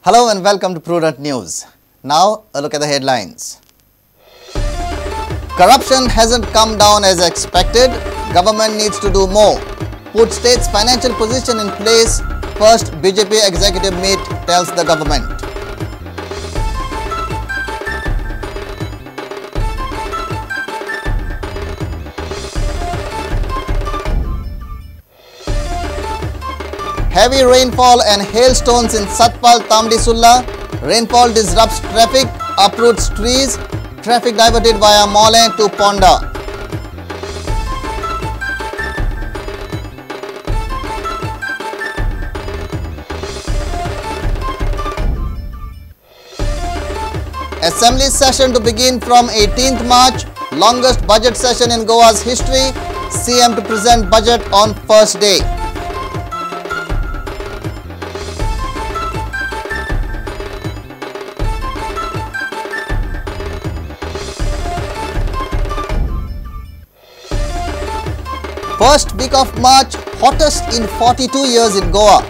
Hello and welcome to Prudent News. Now a look at the headlines. Corruption hasn't come down as expected. Government needs to do more. Put state's financial position in place. First BJP executive meet tells the government. Heavy rainfall and hailstones in Satpal, Tambdi Surla. Rainfall disrupts traffic, uproots trees. Traffic diverted via Mollem to Ponda. Assembly session to begin from 18th March, longest budget session in Goa's history. CM to present budget on first day. First week of March, hottest in 42 years in Goa.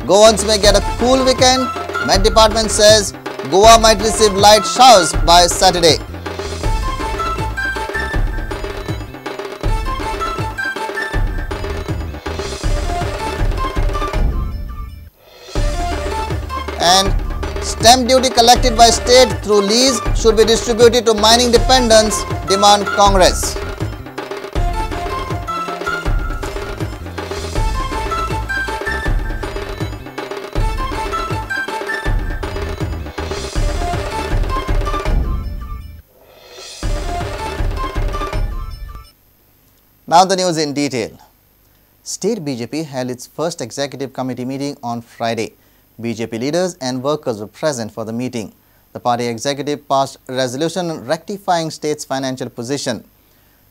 Goans may get a cool weekend. Met Department says Goa might receive light showers by Saturday. And stamp duty collected by state through lease should be distributed to mining dependents, demand Congress. Now the news in detail. State BJP held its first executive committee meeting on Friday. BJP leaders and workers were present for the meeting. The party executive passed a resolution rectifying state's financial position.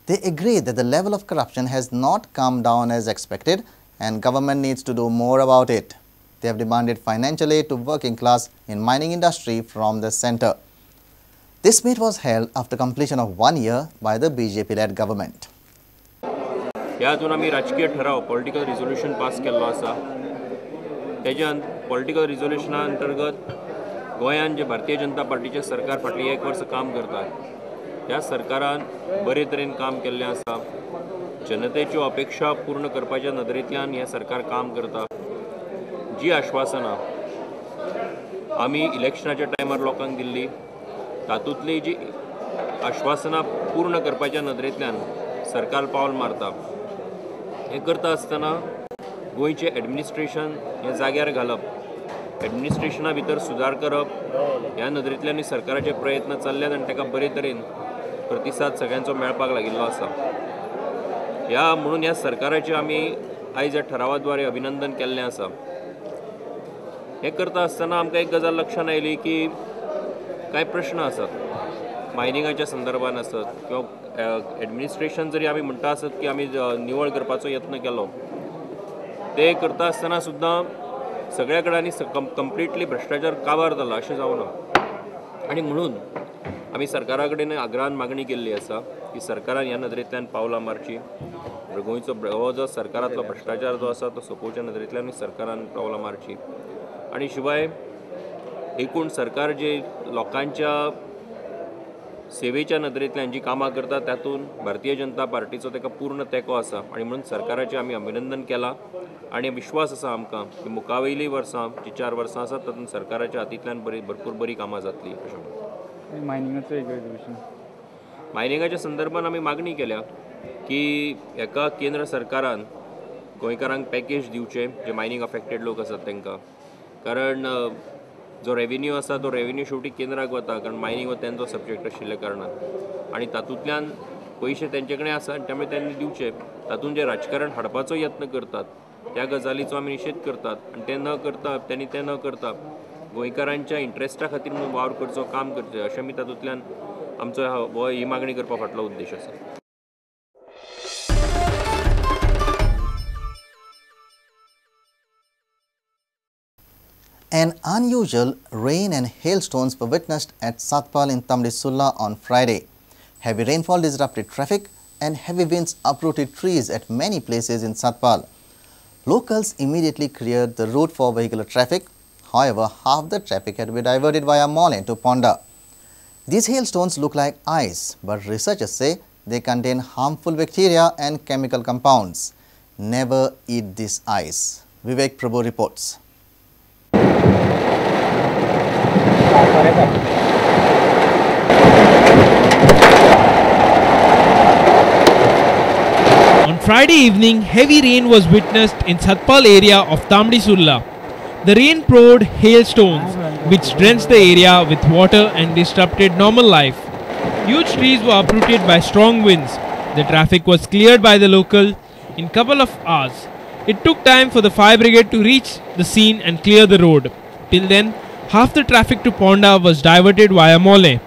They agreed that the level of corruption has not come down as expected and government needs to do more about it. They have demanded financial aid to working class in mining industry from the centre. This meet was held after completion of 1 year by the BJP-led government. ह्या हातून आमी राजकीय ठराव political resolution pass केल्लो आसा. तेज्यान political रिजोल्युशना अंतर्गत गोंयान जे भारतीय जनता पार्टीचें सरकार फाटलीं एक वर्स काम करता ह्या सरकारान बरे तरेन काम केल्लें आसा. जनतेच्यो अपेक्षा पूर्ण करपाच्या नदरेंतल्यान हें सरकार काम करता. जी आश्वासनां आमी इलेक्शनाच्या टायमार लोकांक दिल्ली तातूंतली जी आश्वासनां पूर्ण करपाच्या नदरेंतल्यान सरकार पावल मारता. हें करता आसतना गोंयचें एडमिनिस्ट्रेशन हें जाग्यार घालप, एडमिनिस्ट्रेशना भितर सुदार करप ह्या नदरेंतल्यान सरकाराचे प्रयत्न चल्ल्यात आनी ताका बरे तरेन प्रतिसाद सगळ्यांचो मेळपाक लागिल्लो आसा. ह्या म्हणून ह्या सरकाराचें आमी आयज ह्या ठरावा द्वारे अभिनंदन केल्लें आसा. हें करता आसतना आमकां एक गजाल लक्षांत आयली की कांय प्रश्न आसात मायनिंगाच्या संदर्भान आसत किंवा एडमिनिस्ट्रेशन जरी आमी म्हणटा आसत की आमी निवळ करपाचो यत्न केलो ते करता आसतना सुद्दां सगळ्या कडेन कंप्लिटली भ्रश्टाचार काबार जाला अशें जावना. आनी म्हणून आमी सरकारा कडेन आग्रहान मागणी केल्ली आसा की सरकारान ह्या नदरेंतल्यान पावलां मारची. गोंयचो हो जो सरकारांतलो भ्रश्टाचार जो आसा तो सोंपोवच्या नदरेंतल्यान सरकारान पावलां मारची. आनी शिवाय एकूण सरकार जे लोकांच्या सेवेच्या नदरेंतल्यान जी कामां करता तातूंत भारतीय जनता पार्टीचो ताका पूर्ण तेंको आसा आनी म्हणून सरकाराचें आमी अभिनंदन केलां आनी विश्वास आसा आमकां की मुखावयलीं वर्सां जी 4 वर्सां आसात तातूंत सरकाराच्या हातींतल्यान बरी भरपूर बरी कामां जातलीं अशें म्हणून. मायनिंगाचो एक रेजोल्युशन मायनिंगाच्या संदर्भान आमी मागणी केल्या की हेका केंद्र सरकारान गोंयकारांक पॅकेज दिवचें जे मायनींग अफेक्टेड लोक आसात तांकां, कारण जो रेवेन्यू आसा तो रेवेन्यू शेवटी केंद्राक वता कारण मायनींग हो तेंचो सब्जेक्ट आशिल्ल्या कारणान आनी तातूंतल्यान पयशे तेंचे कडेन आसा आनी त्यामुळे त्यांनी दिवचे. तातूंत जे राजकारण हाडपाचो यत्न करतात त्या गजालीचो आमी निशेध करतात आनी ते न करता त्यांनी ते न करता गोंयकारांच्या इंट्रस्टा खातीर म्हणून वावर करचो, काम करचें अशें आमी तातूंतल्यान आमचो हो ही मागणी करपा फाटलो उद्देश आसा. An unusual rain and hailstones were witnessed at Satpal in Tambdi Surla on Friday. Heavy rainfall disrupted traffic and heavy winds uprooted trees at many places in Satpal. Locals immediately cleared the route for vehicular traffic. However, half the traffic had to be diverted via Mollem to Ponda. These hailstones look like ice, but researchers say they contain harmful bacteria and chemical compounds. Never eat this ice. Vivek Prabhu reports. On Friday evening, heavy rain was witnessed in Satpal area of Tambdi Surla. The rain poured hailstones, which drenched the area with water and disrupted normal life. Huge trees were uprooted by strong winds. The traffic was cleared by the local in couple of hours. It took time for the fire brigade to reach the scene and clear the road. Till then, half the traffic to Ponda was diverted via Mollem.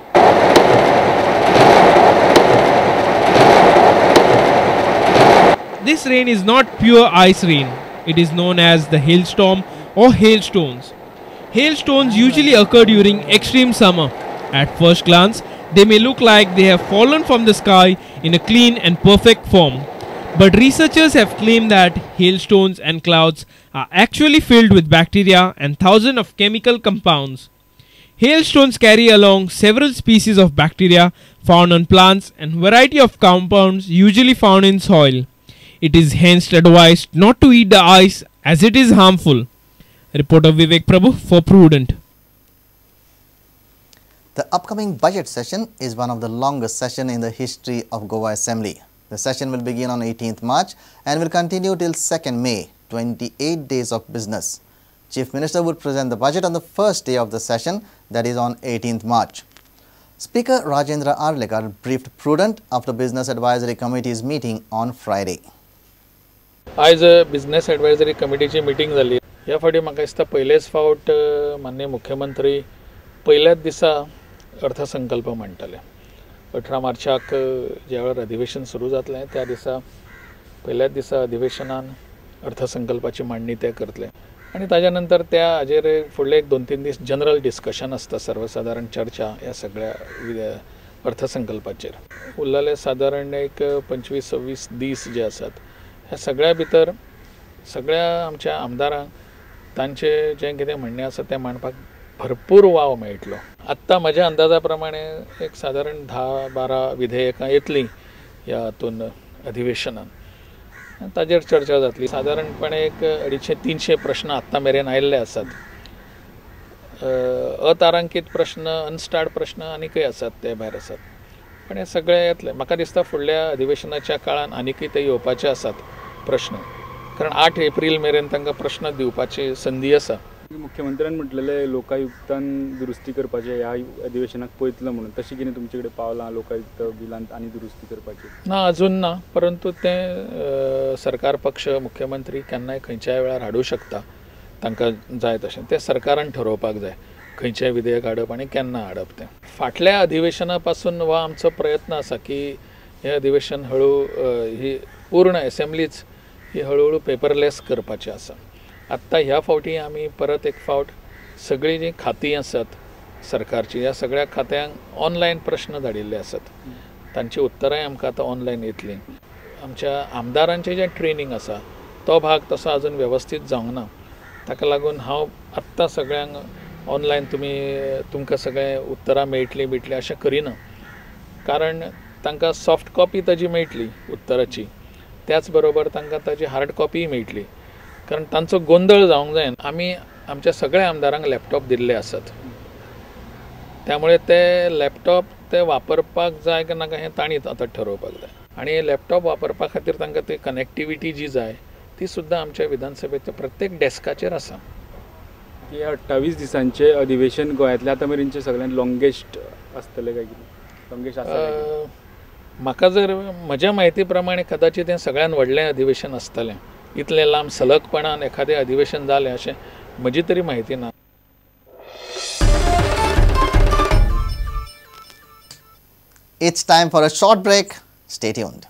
This rain is not pure ice rain. It is known as the hailstorm or hailstones. Hailstones usually occur during extreme summer. At first glance, they may look like they have fallen from the sky in a clean and perfect form. But researchers have claimed that hailstones and clouds are actually filled with bacteria and thousands of chemical compounds. Hailstones carry along several species of bacteria found on plants and variety of compounds usually found in soil. It is hence advised not to eat the ice as it is harmful. Reporter Vivek Prabhu for Prudent. The upcoming budget session is one of the longest sessions in the history of Goa Assembly. The session will begin on 18th March and will continue till 2nd May, 28 days of business. Chief Minister would present the budget on the first day of the session, that is on 18th March. Speaker Rajendra Arlekar briefed Prudent after Business Advisory Committee's meeting on Friday. आज business एडवायझरी कमिटीची meeting जाली. ह्या फावटी म्हाका दिसता पयलेच फावट माननीय मुख्यमंत्री पयल्याच दिसा अर्थसंकल्प मांडटले. 18 मार्चाक ज्या वेळार अधिवेशन सुरू जातलें त्या दिसा पयल्याच दिसा अधिवेशनान अर्थसंकल्पाची मांडणी ते करतले आनी ताज्या नंतर त्या हाजेर फुडले एक 2-3 दीस जनरल डिस्कशन आसता, सर्वसाधारण चर्चा ह्या सगळ्या अर्थसंकल्पाचेर. उरलेले सादारण एक 25-26 दीस जे आसात ह्या सगळ्या भितर सगळ्या आमच्या आमदारांक तांचे जें कितें म्हणणें आसा तें मांडपाक भरपूर वाव मेळटलो. आत्तां म्हज्या अंदाजा प्रमाणे एक सादारण 10-12 विधेयकां येतलीं ह्या हातून अधिवेशनान, ताजेर चर्चा जातली. सादारणपणे एक 250-300 प्रश्न आत्तां मेरेन आयिल्ले आसात. अतारांकीत प्रश्न, अनस्टार्ड प्रश्न आनीकय आसात, ते भायर आसात. पण हे सगळे येतले. म्हाका दिसता फुडल्या अधिवेशनाच्या काळान आनीकय ते येवपाचे आसात प्रश्न, कारण 8 एप्रील मेरेन तांकां प्रश्न दिवपाची संदी आसा. मुख्यमंत्र्यान म्हटलेले लोकायुक्तान दुरुस्ती करपाचे ह्या अधिवेशनाक पळयतलो म्हणून, तशें कितें तुमचे कडेन पावलां लोकायुक्त बिलांत आनी दुरुस्ती करपाची? ना, अजून ना, परंतु तें सरकार पक्ष मुख्यमंत्री केन्नाय खंयच्याय वेळार हाडूं शकता, तांकां जाय तशें. तें सरकारान ठरोवपाक जाय खंयचें विधेयक हाडप आनी केन्ना हाडप तें. फाटल्या अधिवेशना पासून वा आमचो प्रयत्न आसा की हें अधिवेशन हळू ही पूर्ण एसेंब्लीच ही हळूहळू पेपरलेस करपाची आसा. आत्तां ह्या फावटी आमी परत एक फावट सगळीं जीं खातीं आसात सरकारची ह्या सगळ्या खात्यांक ऑनलायन प्रश्न धाडिल्ले आसात, तांची उत्तरांय आमकां आतां ऑनलायन येतलीं. आमच्या आमदारांचें जें ट्रेनींग आसा तो भाग तसो आजून वेवस्थीत जावंक ना, ताका लागून हांव आत्तां सगळ्यांक ऑनलायन तुमी तुमकां सगळें उत्तरां मेळटलीं बिटलीं अशें करिना, कारण तांकां सॉफ्ट कॉपी ताजी मेळटली उत्तराची, त्याच बरोबर तांकां ताजी हार्ड कॉपीय मेळटली, कारण तांचो गोंदळ जावंक जायना. आमी आमच्या सगळ्या आमदारांक लॅपटॉप दिल्ले आसात, त्यामुळे ते लॅपटॉप ते वापरपाक जाय काय नाका हें तांणी आतां ठरोवपाक जाय. आनी लॅपटॉप वापरपा खातीर तांकां ती कनेक्टिविटी जी जाय ती सुद्दां आमच्या विधानसभेच्या प्रत्येक डेस्काचेर आसा. हे 28 दिसांचे अधिवेशन गोंयांतलें आतां मेरेनचें सगळ्यांत लॉंगेस्ट आसतलें काय कितें? लॉंगेस्ट आसा म्हाका जर म्हज्या म्हायती प्रमाणे कदाचित हें सगळ्यांत व्हडलें अधिवेशन आसतलें. इतलें लांब सलगपणान एखादें अधिवेशन जालें अशें म्हजी तरी म्हायती ना. It's time for a short break. Stay tuned.